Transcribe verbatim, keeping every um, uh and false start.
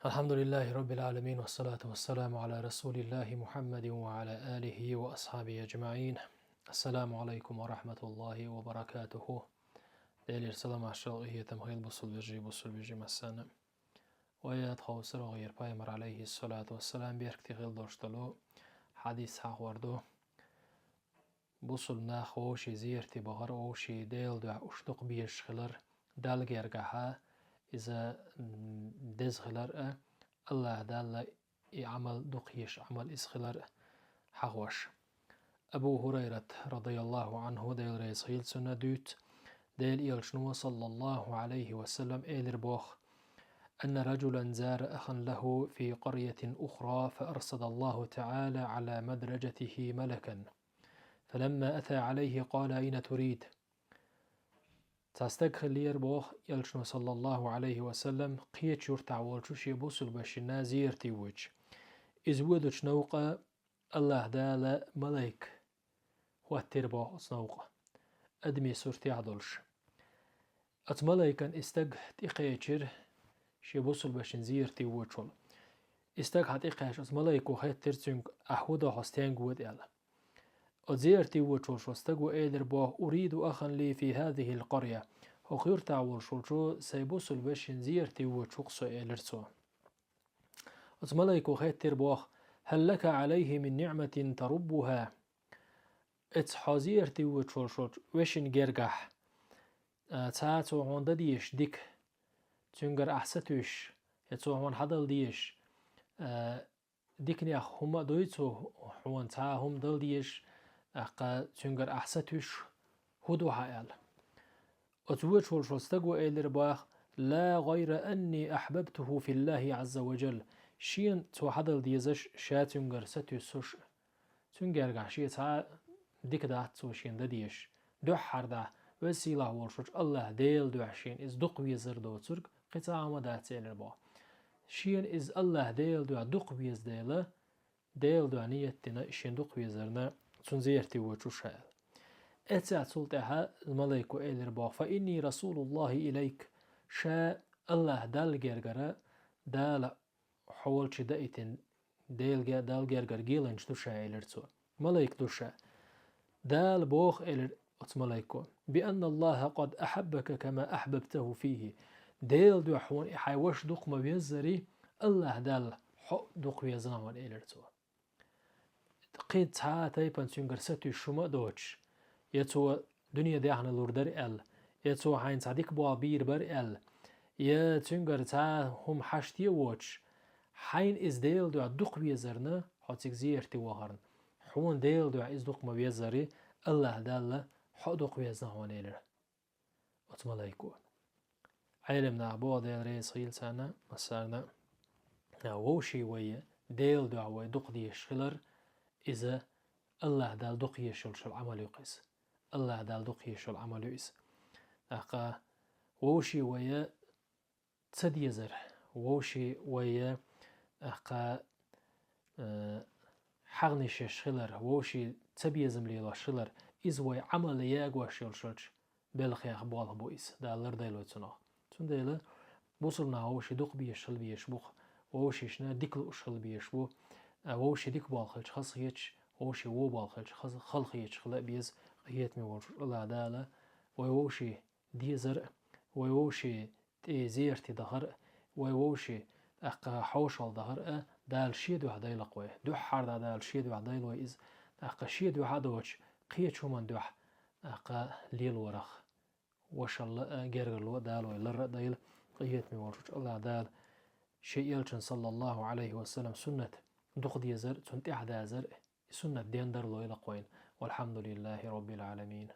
الحمد لله رب العالمين، والصلاة والسلام على رسول الله محمد وعلى آله وأصحابه أجمعين. السلام عليكم ورحمة الله وبركاته. Делера салам, маршалла, къахетам хуьлда бусалба вежарий, бусалба вежарий массарна. Вай тховсара вогӀур пайхамар, алейхиссалату вассалам, беркате хилла долуш долу хьадис хьахор ду. Бусалба нах вовшийн зерате бахар, вовшийн Делан дуьхьа уьш дукха безаш хилар, Далла гергахьа иза, м, деза хилар а, Аллаха Далла и Ӏамал дукха езаш Ӏамал иза хилар а хьахош. Абу Хурайрат, радияллаху Ӏанху, Дела реза хуьлда цунна, дуьйцу, Делан Элчано, саллаллаху Ӏалайхи ва саллам, элира боху: أن رجلا زار أخا له في قرية أخرى فأرصد الله تعالى على مدرجته ملكا، فلما أتى عليه قال: أين تريد؟ Цхьа стаг хиллера боху Элчано, саллаллаху Ӏалайхи ва саллам, кхечу юьртахь волчу шен бусалба вешина зерате воьдуш. Иза воьдучу новкъа Аллаха Дала малайк хӀоттийра боху оцу новкъа, адамийн суртехь долуш. Оцу малайкана и стаг тӀекхечира шен бусалба вешина зерате воьдуш волу. И стаг хьан тӀекхаьчча, оцу малайко хаьттира цуьнга: «Ахь хӀун до, хьо стенга воьду?» – аьлла. Оцу зерате воьдуш волчу стага элира боху: «أريد أخا لي في هذه القرية. ХӀокху юьртахь волуш волчу сайн бусалба вешина зерате воьдуш ву-кх со», – элира цо. Оцу малайко хаьттира боху: «هل لك عليه من نعمة تربها؟» Эцу хьо зерате воьдуш волчу вешина гергахь, а, цхьа цо хьуна дан дезаш дика, цуьнгара ахь сатуьйсуш, я цо хьуна хьадала дезаш, а, диканех хӀума а дуй цо, хьуна цхьа хӀума дала дезаш, тӀаккха цуьнгара ахь сатуьйсуш, хӀун ду хьан аьлла. Оцу воьдуш волчу стага элира боху: «لا، غير أني أحببته في الله عز وجل». Шена цо хьадала дезаш, ша цуьнгара сатуьйсуш, цуьнга гергахь шен цхьа дика дац цо шена дан дезаш. Дуьххьара дӀа, веза сийлахь волуш волчу Аллаха Делан дуьхьа шена иза дукха везар доцург, кхин цхьа хӀума дац, элира боху. Шена иза Аллаха Делан дуьхьа дукха веза дела, Делан дуьхьа нийят дина, шена дукха везарна, цунна зерате воьдуш ву ша аьлла. Эццехь цул тӀаьхьа малайко элира боху: «فإني رسول الله إليك». Ша Аллаха Далла гергара, Дала хьо волчу даийтина, Делан ге-, Далла гергара геланча ду ша, элира цо. Малайк ду ша. Дала боху, элира оцу малайко, «بأن الله قد أحبك كما أحببته فيه». Делан дуьхьа хьуна и хьайн ваша дукха ма веззара, Аллаха Далла хьо а дукха везна хьуна, элира цо. Кхин цхьа а тайпана цуьнгара сатуьйсуш хӀума а доцуш, я цо дуьне даьхна лур дара аьлла, я цо хьайна цхьа дика болх бийр бара аьлла, я цуьнгара цхьа хӀума хьаште а воцуш, хьайна иза Делан дуьхьа дукха везарна, хьо цига зерате вахарна, хьуна Делан дуьхьа иза дукха ма веззара, Аллаха Далла хьо а дукха везна хьуна, элира оцу малайко. Ӏелам наха боху, Дела реза хуьлда царна массарна, вовшийн вай Делан дуьхьа вай дукха дезаш хилар, иза Аллаха Далла дукха езаш йолуш йолу Ӏамал ю-кх иза. Аллаха Далла дукха езаш йолу Ӏамал ю иза. ТӀаккха вовшийн вай ца дезар, вовшийн вай, тӀаккха, э, хьагӀнаш еш хилар, вовшийн цабезам лелош хилар, иза вай Ӏамал ягош йолуш йолчу белхех болх бу иза, Дала лардойла вай цунах. Цундела бусалба нах вовшийн дукха безаш хила безаш бу-кх, вовшашна дика лууш хила безаш бу, а, вовшийн дика болх хилча хазахеташ, вовшийн вон болх хилча хаза-, халахеташ хила а беза, къинхетаме волчу Аллаха Дала вай вовшийн дезар а, вай вовшийн тӀе зерате дахар а, вай вовшийн, тӀаккха, хьошалла дахар а Дала Шен дуьхьа дойла-кх вай. Дуьххьара дӀа Дала Шен дуьхьа дойла вай иза, тӀаккха Шен дуьхьа а доцуш, кхечу хӀуманна дуьхьа, тӀаккха, лелорах, вашалла а, гергарло а Дала вай лар а дойла, къинхетаме волчу Аллаха Дала Шен Элчан, саллаллаху Ӏалайхи ва саллам, суннат дукха дезар а, цунна тӀаьхьа дазар а, и суннат дендарлойла-кх вайна. Валхьамдулиллахи Роббил Ӏаламин.